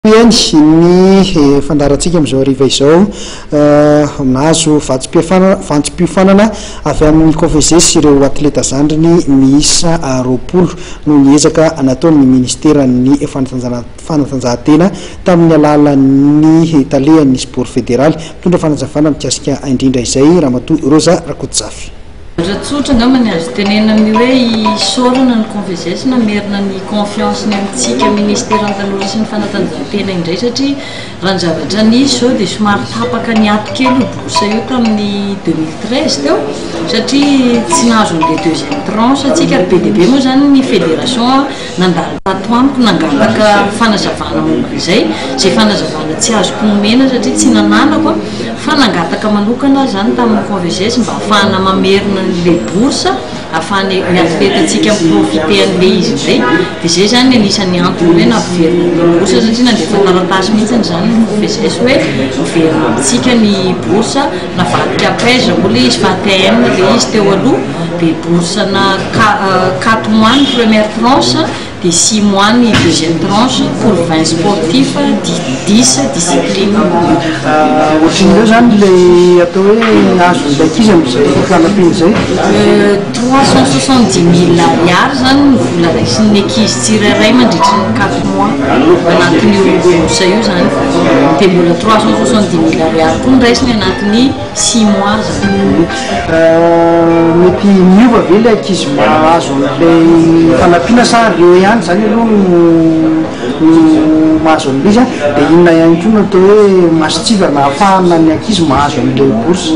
Eny, ny fandaharantsika amin'izao hariva izao, nahazo vatsim-piofanana avy amin'ny Cofeses ireo atleta zandriny miisa 20 noho ny ezaka nataon'ny ministeran'ny fanatanjahantena tamin'ny alalan'ny talehan'ny sport federaly. Mitondra fanazavana mikasika indrindra izay Ramatoa Rosa Rakotozafy. Zavatra tsotra angamba ny azo tenenina amin'io hoe isaorana ny Confeses namerina ny confiance-ny amintsika Ministeran'ny Tanora sy ny Fanatanjahantena indray satria raha ny zavatra nisy izao dia somary tapaka niato kely io bourse io tamin'ny 2013 teo satria tsy nahazo an'ilay deuxième tranche tsika ary be dia be moa izany ny fédération nandalo tato amiko nangataka fanazavana momba an'izay, izay fanazavana tsy azoko nomena satria tsy nananako fa nangataka manokana aho izany tamin'ny Conveges mba hahafahana mamerina an'ilay bourse, ahafahan'ny ny athlète-ntsika mi-profiter an'ilay izy indray, dia izay izany ny anisan'ny antony hoe nampiverina an'ilay bourse satria nandefa taratasy mihitsy izany ny Conveges hoe miverina amintsika ny bourse, navadika APEJ moa ilay izy fa ATM ilay izy teo aloha, dia bourse-na 4 mois ny première tranche dia 6 mois ny deuxième tranche pour 20 sportifs 10 disciplines. Ohatrinona eo zany ilay atao hoe azon'ilay ankizy amin'izay fanampiana izay? 370 000 ariary zany ny vola raisin'ny ankizy tsirairay mandritry ny 4 mois anatin'io bourse io zany, dia mbola 370 000 ariary koa no raisiny anatin'ny 6 mois zany. Mety miova ve ilay ankizy mahazo an'ilay fanampiana sa ireo ihany izany aloha no no mahazo an'ilay izy an? Dia inona ihany koa no atao hoe mason-tsivana ahafahana ny ankizy mahazo an'ilay bourse?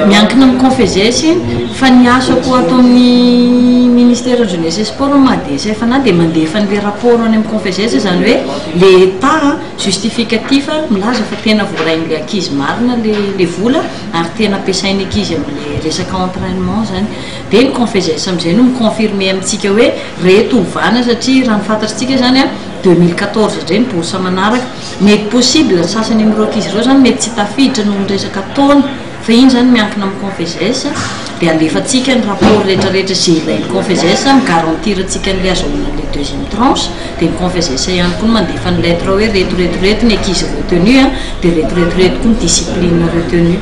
Miankina amin'ny Confeses iny fa ny asako ato amin'ny ministère jeunesse et sport no maha DSF anah dia mandefa an'ilay rapport any amin'ny Confeses izany hoe le état justificatif milaza fa tena voarain'ilay ankizy marina ilay vola ary tena ampiasain'ny ankizy amin'ilay resaka entrainement izany. Dia ny Confeses amin'izay no mi-confirmer amintsika hoe reto ovana satria raha ny fantatritsika izany an, 2014 indray ny bourse manaraka. Mety possible ny sasany amin'ireo ankizy ireo izany mety tsy tafiditra noho ny resaka taona fa iny izany miankina amin'ny Confeses dia alefantsika ny rapport rehetra rehetra izay ilain'ny Confeses mi-garantir antsika an'ilay azahoana an'ilay deuxième tranche dia ny Confeses ihany koa no mandefa ny lettre hoe reto reto reto ny ankizy retenu an, dia reto reto reto koa ny discipline retenu.